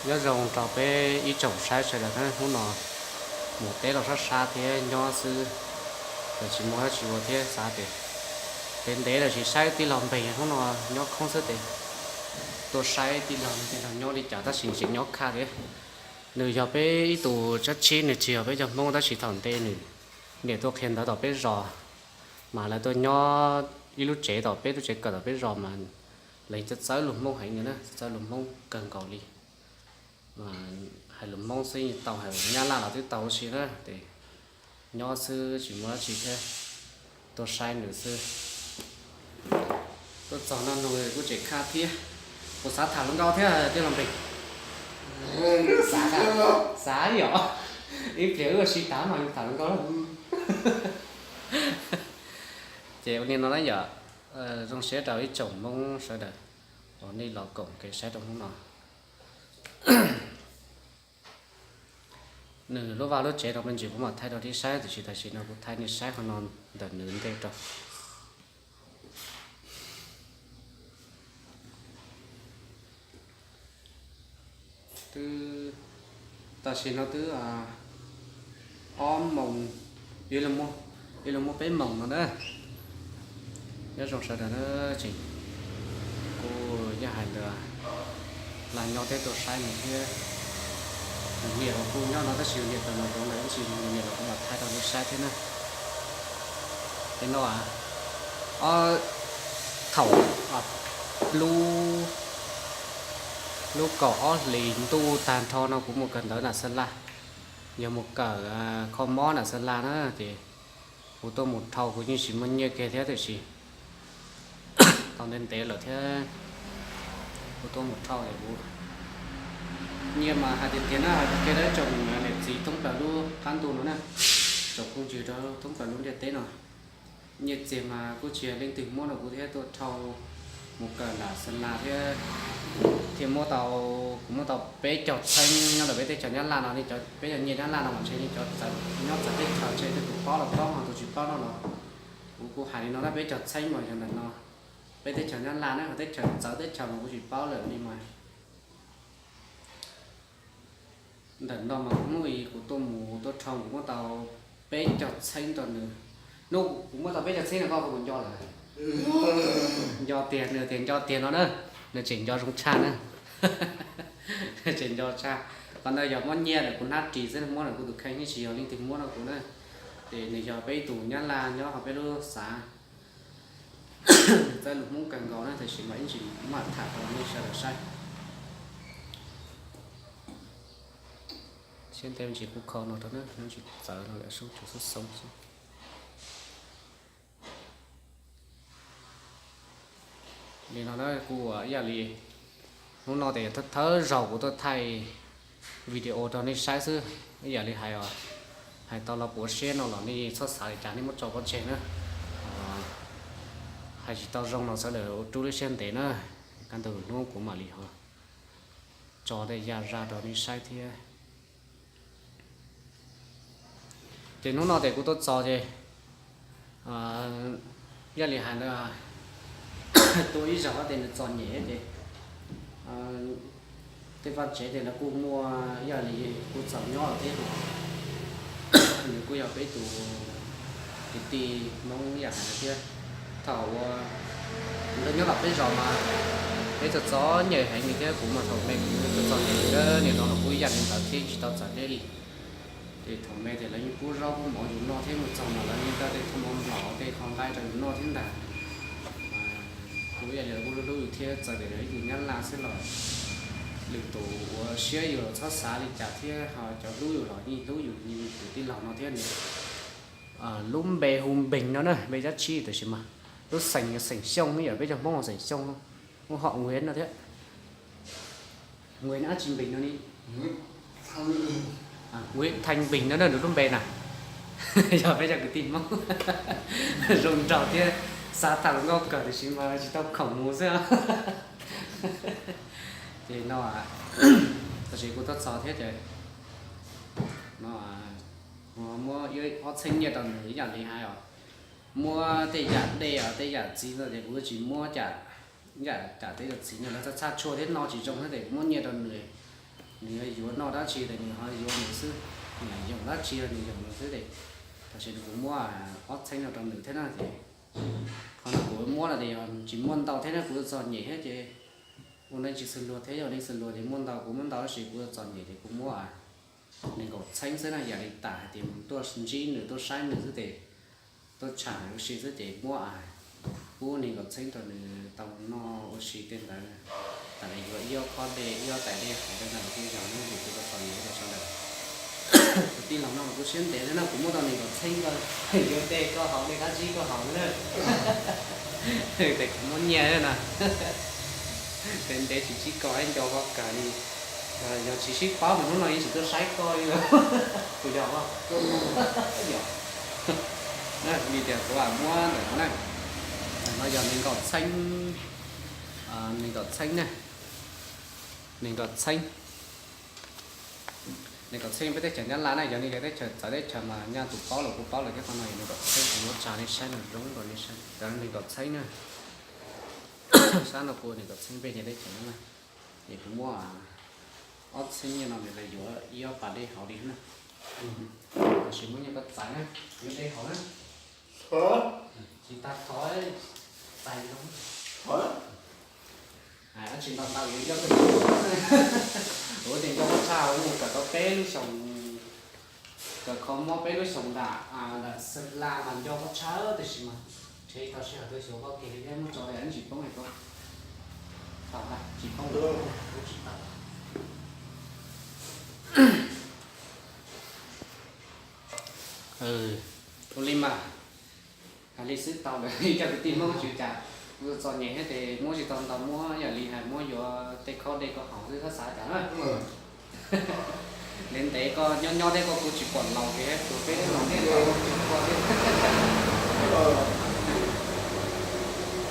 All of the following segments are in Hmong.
Nyob zoo rau peb ib tsoom saib sawv daws na, hnub no mus teb los sab sab thiab nyob xwb, tsis muaj dab tsi ua thiab xav tias ntev ntev lawm tsis saib tij laug Npeeg, hnub no nyob khoob xwb ces tuaj saib tij laug, tij laug nyob li cas tab sis tseem nyob khaj thiab. Nws yog peb ib tus tsab tshib, nws tsis yog peb cov Hmoob tab sis thaum ntej nws niam tuaj qhia ntawv tom peb zos, mas lawv tuaj nyob ib lub tsev tom peb lub tsev kawm tom peb zos mas lawv txawj txawj lus Hmoob heev na, txawj txawj lus Hmoob kawg nkaus li. Hais lus Hmoob xwb yeej tau, hais Nyab Laj los twb tau ua si na, ces nyob xwb tsis muaj dab tsi thiab, tuaj saib nws xwb. Tuaj txog no nws kuj tseem khaj thiab, kuv xav tham hluas nkauj thiab tij laug Npeeg. Xav, xav yom, ib pliag wb ua si tas mas tham hluas nkauj na. Ces ua li no na yom, zoo siab rau ib tsoom Hmoob sawv daws uas nej los koom kev saib rau hnub no. Nws lub vaj lub tsev rau me ntsis kuv mam thaij rau nej saib, tiam sis tam sim no kuv thaij nej saib qhov no ntawm nws ntej rau. Twb, tam sim no twb ob moos, yuav luag muaj peb moos no na. Nyob zoo sawv daws na, tseem kuj yog hais ntawd, lam nyob thiab tuaj saib nws thiab. Nws niam los kuj nyob no tab sis nws niam tawm mus zoov lawm tab sis nws niam los kuj mam thaij rau nej saib thiab na. Ces no, thaum lub, lub kaum ob hlis ntuj tag nrho no kuv mus kawm ntawv nram Xa Las, yog mus kawm kho mob nram Xa Las na, ces kuv tuaj mus dhau kuv yeej tsis muaj nyiaj kiag thiab tiam sis tau ntev ntev lawm thiab kuv tuaj mus dhau es kuv nyiaj mas hais tiag tiag na, hais tiag tiag rau ib tsoom niam txiv thoob plaws lub qab ntuj no na, tsoom phooj ywg rau thoob plaws lub ntiaj teb no, nyiaj txiag mas kuj tsis yog leej twg muab rau kuv thiab, tuaj dhau mus kawm nram Xa Las thiab, thiaj muab tau, kuv muab tau peb caug txheeb nyob rau peb teb chaws Nyab Laj no, peb cov nyiaj Nyab Laj no mas ntshe li cov nyob txawv teb chaws ntshe tej tus paub los paub, ho tus tsis paub no los kuv kuj hais li no na, peb caug txheeb mas yog ntawm no, peb teb chaws Nyab Laj na, ho teb chaws txawv teb chaws mas kuv tsis paub lawm li mas. Ntawm no mas hnub ib kuv tuaj mus tuaj dhau kuv muab tau peb caug txheeb rau nws. Hnub kuv muab tau peb caug txheeb no koj puas nco lawm? Nco tiag, nws tias nco tiag no na, nws tseem nco zoo tshaj na. Tseem nco tshaj. Qhov ntawd yog muab nyiaj lawm kuv hnab ris xwb, muab lawm kuv tus kheej, yeej tsis yog leej twg muab rau kuv na. Ces nws yog peb ib tus Nyab Laj nyob hauv peb lub xav. Nws txawj lus Hmoob kawg nkaus na, tiam sis mas ib ntsis kuv mam tham rau nej sawv daws saib. Siab ntev me ntsis kuv kho no rau na, ntsis txawv no lawm sub tsuas xoob xoob xwb. Li no na kuv ua ib yam li hnub no ces thawj thawj zaug kuv tuaj thaij video rau nej saib xwb, ib yam li hais, hais tau los puav siab no los nej txhob xav li cas, nej muab tso pov tseg na. Hais tsis tau zoo los sawv daws ua rub lub siab ntev na, kaj ntug hnub kuv mam li ho tso tej yam zaj rau nej saib thiab. Ces hnub no ces kuv tuaj txog ces ib yam li hais ntawd, tuaj ib zaug ces nws txom nyem ces tej vaj tsev ces lawv kuj muaj, ib yam li kuj txaus nyob lawm thiab no. Nws kuj yog peb tus kwv tij Hmoob ib yam hais ntawd thiab. Thaum uas nws nyob tom peb zos mas peb txom txom nyem heev li thiab, kuv mas thaum me kuv txom txom nyem li, niam no los kuj ib yam li ntawd thiab, tsis tau txawv deb li. Ces thaum me ces lawv yeej pub zaub pub mov yus noj thiab, mus txog mas lawv yeej tau tej thaj mov nplaum tej qho nqaij rau yus noj thiab ntag. Kuj ib yam li lawv kuj hlub hlub yus thiab, txawm tias yus ib tus Nyab Laj xwb los lwm tus uas siab yus los txhob xav li cas thiab, ho cov hlub yus los yeej hlub yus li tus tij laug no thiab. Nws lub npe hu Npeeg no na, npe dab tsi tiam sis mas lub xeem, xeem Xyooj, yog peb cov Hmoob xeem Xyooj, hu họ Nguyễn no thiab. Nguyễn dab tsi Npeeg no ni? Nguyễn Thanh Bình no na nws lub npe na. Yog peb cov kwv tij Hmoob zoo nraug thiab, xav tham hluas nkauj kawg tiam sis mas tsis tau khoom mus xwb. Ces no, tab sis kuv tuaj txog thiab ces no, muab ob txheeb nyiaj rau nws ib yam li hais os, muab tej yam dej os tej yam txiv no ces kuv tsis muab, yam, yam tej yam txiv no lawv txhaj tshua thiab noj tsis zoo thiab ces kuv muab nyiaj rau nws. Nws yuav noj dab tsi ces nws ho yuav nws xwb, nws yoom dab tsi los nws yoom nws xwb ces tam sim no kuv muab ob txheeb no rau nws thiab na ces qhov no kuv muab no ces yog tsis muaj ntau thiab na, kuv txom nyem thiab ces ua neej tsis xws luag thiab, yog neej xws luag ces muaj ntau, kuv muaj ntau tab sis kuv txom nyem ces kuv muab nees nkaum txheeb xwb na, yam li tam hais tias mus tuaj ntsib nws tuaj saib nws xwb ces tuaj tsham nws ua si xwb ces muab pub nees nkaum txheeb rau nws tau noj ua si tej ntawd. Tam li yuav ib ob khob dej, ib ob tais dej hauv tej ntawd los kuj yog ib yam li kuv tau txom nyem rau sawv daws. Tus tij laug no mas kuv siab ntev thiab na, kuv muab tau nees nkaum txheeb ko, yuav dej koj haus, dej dab tsi koj haus na. Ces kuv muab nyiaj na, ntev ntev tsis sib koj ib nco koj kawg li. Yog tsis sib paub mas hnub no yeej tsis tuaj saib koj li. Kuv yog, yog li tias kuv muab ntawm no na, no yog nees nkaum txheeb, nees nkaum txheeb na, nees nkaum txheeb. Nees nkaum txheeb peb teb chaws Nyab Laj na, yog nej cov teb chaws txawv teb chaws mas nyaj tus paub los kuj paub lawm thiab. Qhov no yog nees nkaum txheeb, kuv muab tsa nej saib no zoo rau nej saib, cov nees nkaum txheeb na. Sab no kuj nees nkaum txheeb peb nyiaj teb chaws Nyab Laj. Ces kuv muab ob txheeb nyiaj no nws los yuav ib ob pas dej hauv li na. Tab sis muab nyiaj koj txais na, yuav dej hauv na. Tsis tas thov, txais zoo. Dab tsi ntau ntau yuav nco koj, ua tias nco koj tshaj mus kawm tau peb lub xyoos, kawm kho mob peb lub xyoos nram, nram Xeem Las mas nco koj tshaj tiam sis mas ntshe tau sij hawm tuaj xyuas koj kiag li thiab, muab tso li tsis poob li ko. Tau ntag, tsis poob, tsis tau. Ua li mas hais li xwb tau lawm, cov kwv tij Hmoob tsis cas, txom nyem thiab ces muab tsis tau ntau, muab yam li hais muab yuav tej khob dej koj haus xwb, txhob xav cas na. Ntev ntev koj nyob nyob thiab koj kuj tsis pom laus kiag, tus peb laus thiab laus tsis pom thiab.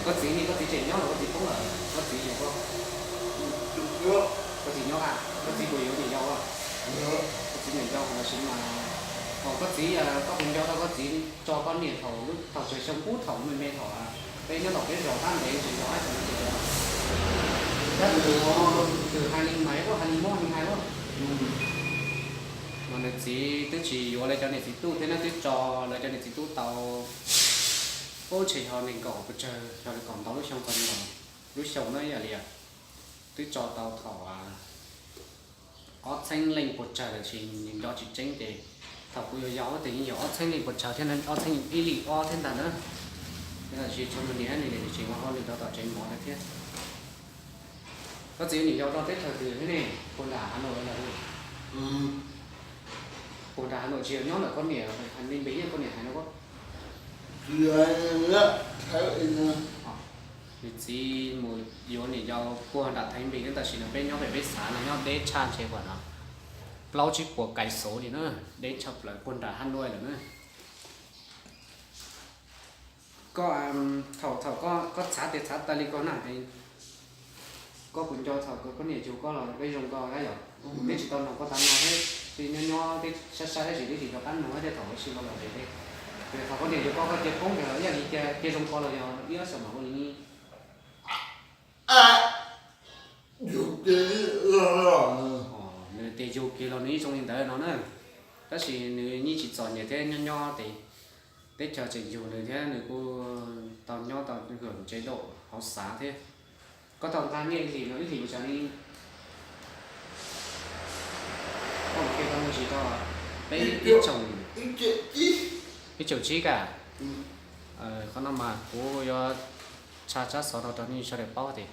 Koj txiv ne, koj txiv tseem nyob los koj txiv poob lawm? Koj txiv yuav koj, koj txiv nyob a, koj txiv puas yuav niam yau? Koj txiv niam yau los sis mas, koj txiv, koj puas nco tau koj txiv tso koj niam thaum, thaum tsawg xyoo ub, thaum me me thaum peb nyob tom peb zos qab ntev tsis nco, ib txhia no tsis nco. Koj txiv, hais li Maiv, hais li Moob li hais, mas nws txiv twb tsis yuav lawv cov niam txiv tub thiab, nws twb tso lawv cov niam txiv tub tau, ub, ntshe yog nees nkaum pes tsawg, yog li kaum ntau lub xyoo txog li no, lub xyoo na, yam li twb tso tau thaum ob txheeb leej pes tsawg lawm, sis nws nco tsis tseeb ces thaum kuv yau yau ces yeej yog ob txheeb leej pes tsawg thiab, ob txheeb ib li ob thiab ntag na. Tab sis tshua nws niam nws tseem ua hauj lwm rau tom tsev mov lawm thiab. Koj txiv niam yau rau teb chaws twg thiab ne? Puag nram Hà Nội los? Puag nram Hà Nội tsis yog nyob ntawm koj niam Hais Ninh Bình, koj niam hais no. Nws txiv mus yuav niam yau puag nram Thái Bình, tab sis no peb nyob pem peb xav no nyob deb tshaj ntshe kuam no plaub tsib puas cây số li na, deb tshaj plaws puag nram Hà Nội lawm na. Koj, thaum thaum koj txhav tes txhav taw li ko na, koj puas nco thaum koj niam yug koj los peb zoo koj dab yom? Peb tsis tau noog koj tav no thiab, peb nyob nyob peb saib saib tab sis twb tsis nco qab noog thiab, thaum ub si los los zem li. Thaum koj niam yug koj, koj cia poob ntawd los ib yam li cia zoo koj los yog ib ob xyoos mam ua li? Nws tias yug kiag los nws yeej zoo li ntawd no na, tab sis nws yeej tsis txom nyem thiab, nyob nyob ces teb chaws tseem yug nws thiab, nws kuj tau nyob tau hwm tsev dam hauv xav thiab. Koj tau nqa nyiaj ib hlis no ib hlis mus tsav li? Koj mus kiag tau me ntsis rau peb ib tsoom, ib tsoom tsib ka. Qhov no mas kuv yuav tshaj tsab xov no rau nej sawv daws paub tias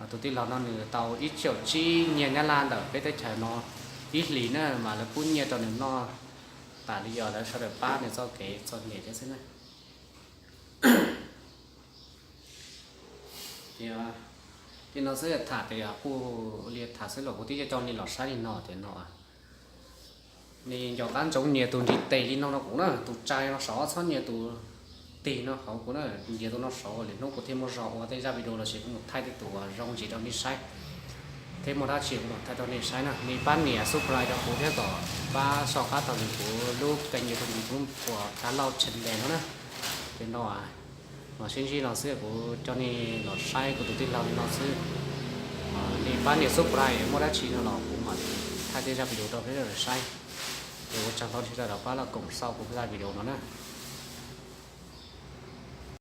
tus tij laug no nws tau ib tsoom tsib nyiaj Nyab Laj ntawm peb teb chaws no ib hlis na, mas lawv pub nyiaj rau nws noj tas li, yog lawv sawv daws pab nws txoj kev txom nyem thiab xwb na. Ces no xwb tham tias kuj li tham xwb los kuv twb coj nej los saib li no tias no, nej nco qab ntsoov nyias tus ntiv tes li no rau kuv na, tus tsa no saud, txhob nyias tus tig no hauv kuv na, nyias tus no saud, lwm hnub kuv thiaj muaj zog ua tej zaj video los sis kuv mus thaij tej tus uas zoo ntsis rau nej saib, thiab muaj dab tsi kuv mam thaij rau nej saib na. Nej pab nias subscribe rau kuv thiab kom pab soj qab taug lwm kuv lub kênh YouTube YouTube uas Kav Lauj channel no na. Ces no, mas sib ntsib no xwb, kuv coj nej los saib kuv tus tij laug li no xwb. Nej pab nias subscribe, muaj dab tsi no los kuv mam li thaij tej zaj video rau peb sawv daws saib. Es ua tsaug ntau nej sawv daws pab los koom xauj kuv zaj video no na.